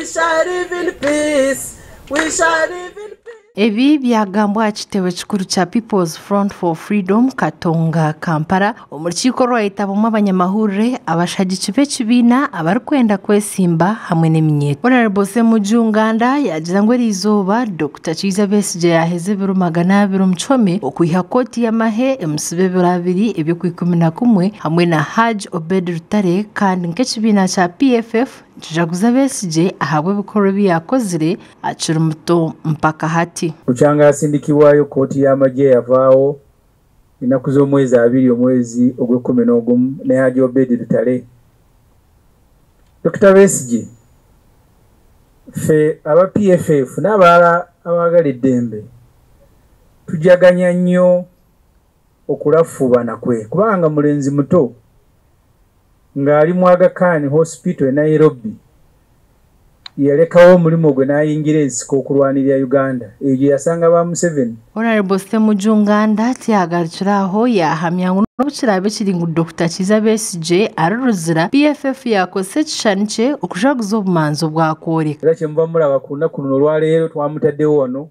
We shall live in peace. We shall live in peace. Ebi byagambwa kitebe kikuru cha People's Front for Freedom Katonga Kampala omukiiko rwayitabwamu abanyamahurire abashagiki b'ekibiina abarikwenda kwesimba hamwe n'eminyeeto. Honorable Ssemujju Nganda yagira ngu erizooba Dr. Kizza Besigye yaheza ebiro 200 omu kihome okwiha kooti y'amahe emusibe ebiro 2 eby'oku11 hamwe na Hajj Obed Lutale kandi nk'ekibiina kya PFF kijaguza Besigye ahabw'ebikorwa ebi yakozire akiri muto mpaka hati. Kuchanga asindikibwayo kooti y'amagye yavaawo ennaku z'omwezi 2 omwezi ogw'ekkumi ne Hajj Obed Lutale. Dr. Besigye ffe aba PFF n'abalala abaagala eddembe tujaganya nnyo okulafuubana kwe kubanga mulenzi muto ng'ali mu Aga Khan Hospital e Nairobi yalekawo omulimu gwe n'ayingira ensiko okulwanirira Uganda eyo gye yasanga ba Museveni. Honorable Ssemujju Nganda tiyagarukiraho yahamya ngu n'obukiraabe kiri ngu Dr. Kizza Besigye ari ruzira PFF yakozesa ekishushani kye okujaguza obumanzi obwakworeka. Era kye muba mulaba ku lunaku luno olwaleero twamutaddewo wano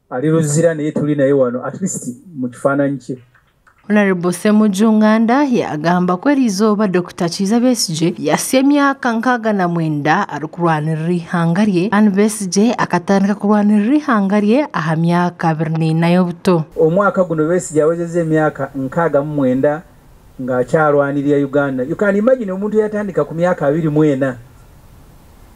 ali ruzira naye tuli naye wano at least mu kifaananyi kye. Honorable Ssemujju Nganda yagamba ko erizooba Dr. Kizza Besigye yasya emyaka 69 arikurwanirira ihanga rye kandi Besigye akatandika kurwanirira ihanga rye aha myaka 24 y'obuto. Omwaka guno Besigye awezezza emyaka 69 ng'akyalwanirira Uganda. You can imagine omuntu yatandika ku myaka 24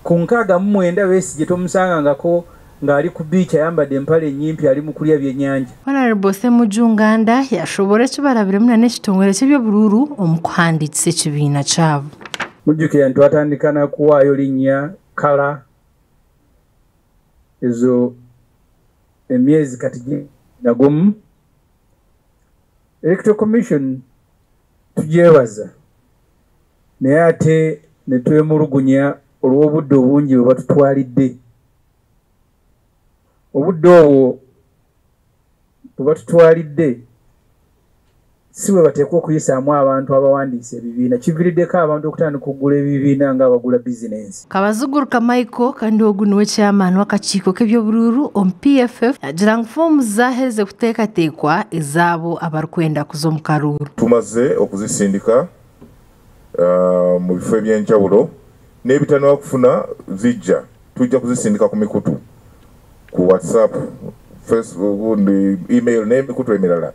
ku 69 Besigye tomusangangako ng'ali ku beach ayambadde empale ennyimpi ali mu kulya byennyanja. Honorable Ssemujju Nganda yashobora ekibarabiremu n'ekitongole ky'ebyobururu omu kuhandiikisa ekibiina kyabo. Mujjukira nti twatandika na kuwaayo linnya kala ezo emyezi kati nagumu. Electoral Commission tugyebaza naye ate ne twemulugunya olw'obudde obungi bwe batutwalidde. Obudde obwo bwe batutwalidde si bwe bateekwa okuyisaamu abantu abawandiisa ebibiina kiviiriddeko abantu okutandika okugula ebibiina ng'abagula bizinensi. Kabaziguruka Michael kandi ogu niwe chairman w'akakiiko k'ebyobururu omu PFF agira ngu foomu zaaherize kuteekateekwa ezaabo abarikwenda kuza omu karuuru. Tumaze okuzisindika mu bifo ebyenjawulo n'ebitannaba kufuna zijja tujja kuzisindika ku mikutu ku WhatsApp, Facebook, email n'emikutu emirala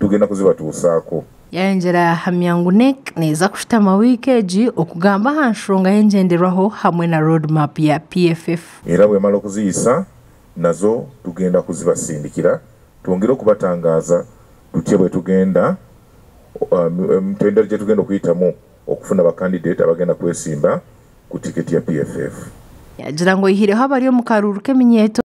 tugenda kuzibatuusaako. Yayongyera yahamya ngu NEC neeza kushutama wiiki egi okugamba aha nshonga y'engyenderwaho hamwe na roadmap ya PFF. Era bwemala okuziyisa nazo tugenda kuzibasindikira twongere okubatangaaza tutya bwe tugenda emitendera gye tugenda okuyitamu okufuna bakandidate abagenda kwesimba ku tiketi ya PFF. Yagira ngu oihireho abari omu karuuru k'eminyeeto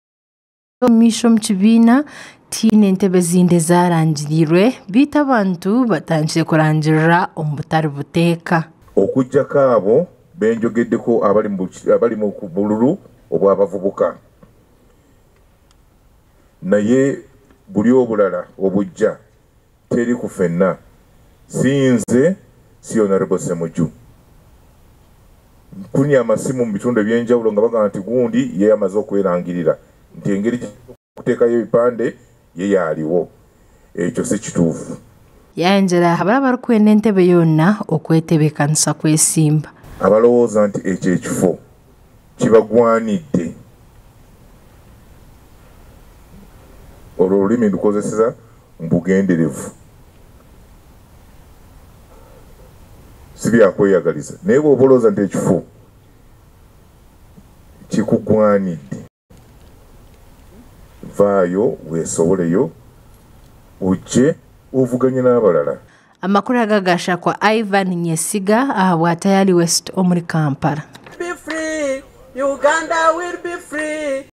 omumaisho omu kibiina tiine entebe zindi ezarangirirwe beitu abantu batandikire kurangirira omu butari buteeka. Okuggyako abo benjogeddeko abali mu bululu obw'abavubuka naye buli obulala obujja teri ku ffenna si nze si Honorable Ssemujju. Nkunya amasimu mu bitundu ebyenjawulo nga bagamba nti gundi ye amaze okwerangirira nti engeri okuteekayo ebipande ye yaliwo ekyo si kituufu. Yayongyera abalaba barikwenda entebe yonna okwetebeekanisa kwesimba. Abalowooza nti ekyo ekifo kibagwanidde olwo olulimi ndukozeseza mu bugenderevu si byakweyagaliza naye bw'oba olowooza nti ekifo kikugwanidde vaayo weesoboleyo ojje ovuganye n'abalala. Amakuru aga gashakwa Ivan Nyesiga ahabwa Tayali West omuri Kampala. Be free, Uganda will be free.